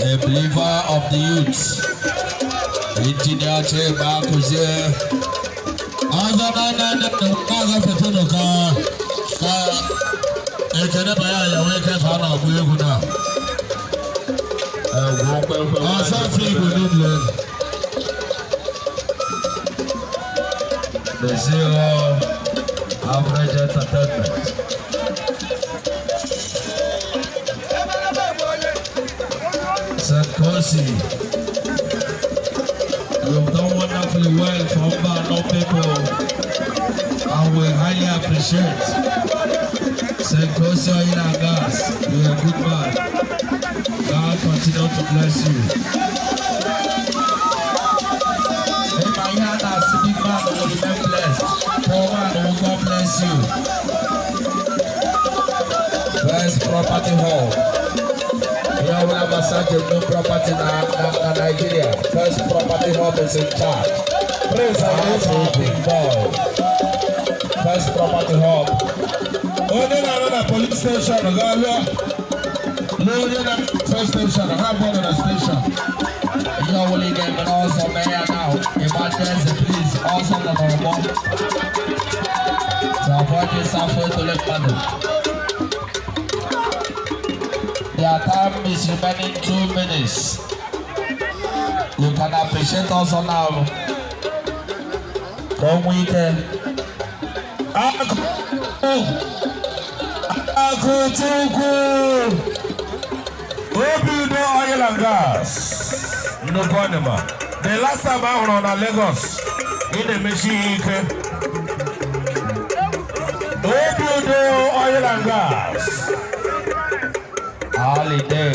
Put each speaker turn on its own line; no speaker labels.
A believer of the youth. Engineer Chima Akuzie.
Ọzọ na-agafetụnụ ka ekene banye ya nwee ike ka a na-agụ egwu na.
Egwu nkwenkwe.
Ọsọ Igbo niile.
The CEO, Average Entertainment. St. Kosi, you've done wonderfully well for Mbano people, and we highly appreciate. St. Kosi Oil and Gas, you're a good man. God continue to bless you. If I hear that big man will remain blessed, poor man will God bless you. First Property Hall. Ihe ọbụla gbasara genuine property na Nigeria, First Property Hub is in charge.
Prince.
That's a big boy. First Property Hub.
Onye na-arụ na police station ga-alụọ lụọ onye na first station, ha abụọ nọ na station.
Ihe ọbụla ị ga-eme n'ọsọ, mee ya now. Evangelist, please, ọsọ nọ n'ọgbọ. To avoid this afọ etole mmadụ. Their time is remaining 2 minutes. You can appreciate also now. Ka o nwee ike.
Akụ Akụchukwu Obi Udo Oil and Gas, nnukwu ọnịma. The last time I hụrụ na Lagos, ị na-emechi ihe ike. Obi Udo Oil and Gas.
Holiday.